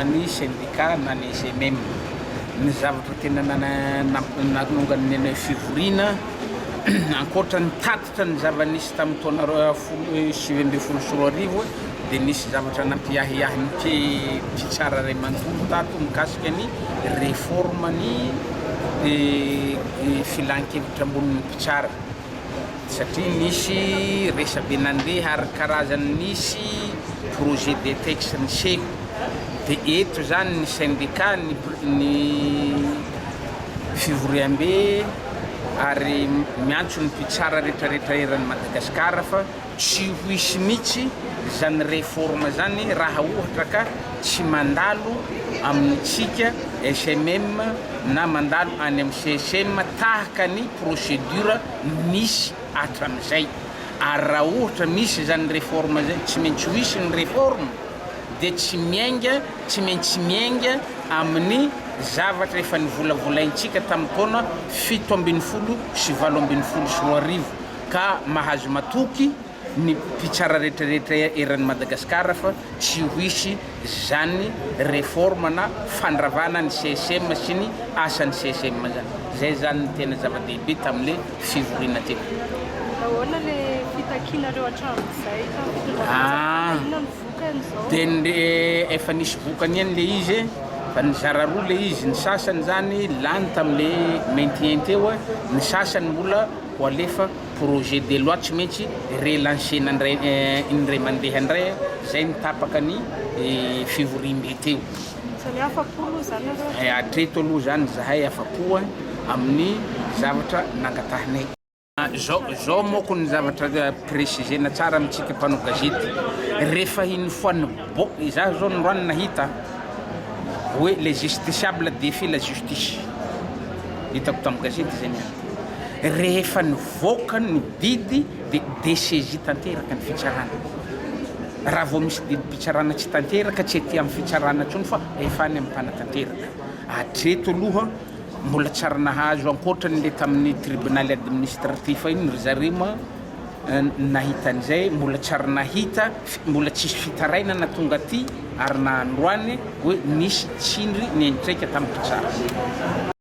manoloana ny syndicat na ny SMM. Ny zavatra tena nahatonga ny fivoriana, ankoatra ny tatitra ny zava-nisy tamin'ny taona 2019 dia nisy zavatra nampiahiahy ny mpitsara iray manontolo tato mikasika ny réforme ny filan-kevitra ambonin'ny mpitsara satria nisy resabe nandeha ary karazany nisy projet de texte niseho dia eto izany ny syndicat ny ny fivoriambe ary miantso ny mpitsara retraretra eran'i Madagasikara fa tsy ho hisy mihitsy izany réforme zany raha ohatra ka tsy mandalo amintsika SMM na mandalo any amin'ny CSM tahaka ny procédure nisy hatramin'izay ary raha ohatra misy izany réforme zay tsy maintsy ho hisy ny réforme dia tsy miainga tsy maintsy miainga amin'ny zavatra efa nivolavolaintsika tamin'ny taona 2017 ka mahazo matoky ny mpitsara rehetrarehetra eran'i Madagasikara fa tsy ho hisy zany réforme na fandravana ny CSM sy ny asan'ny CSM zany. Zay zany ny tena zava-dehibe tamin'le fivoriana teo. Nahoana le fitakianareo hatramin'izay tamin'ny fitondram-panjakana? Inona no vokany izao? Dia ny efa nisy vokany ihany le izy e, fa nizara roa le izy, ny sasany zany lany tamin'le maintien teo, ny sasany mbola ho alefa projet de loi tsy maintsy relancer-na indray indray mandeha indray zay ny tapaka ny fivoriambe teo. Zany hoe afa-po aloha zany nareo? Eh, hatreto aloha zany zahay afa-po amin'ny zavatra nangatahinay. Zao zao moko ny zavatra préciser-na tsara amintsika mpanao gazety, rehefa une fois ny bo- izaho zao androany nahita hoe les justiciables défient la justice, hitako tamin'ny gazety zay niany. Rehefa nivoaka ny didy dia dessaisie tanteraka ny fitsarana. Raha vao misy didim-pitsarana tsy tanteraka, tsy aty amin'ny fitsarana intsony fa efa any amin'ny mpanatanteraka. Hatreto aloha mbola tsy ary nahazo ankoatra an'ilay tamin'ny tribonaly administratif iny ry zareo ma nahita an'izay, mbola tsy ary nahita, mbola tsisy fitarainana tonga aty ary na androany hoe nisy tsindry niantraika tamin'ny mpitsara.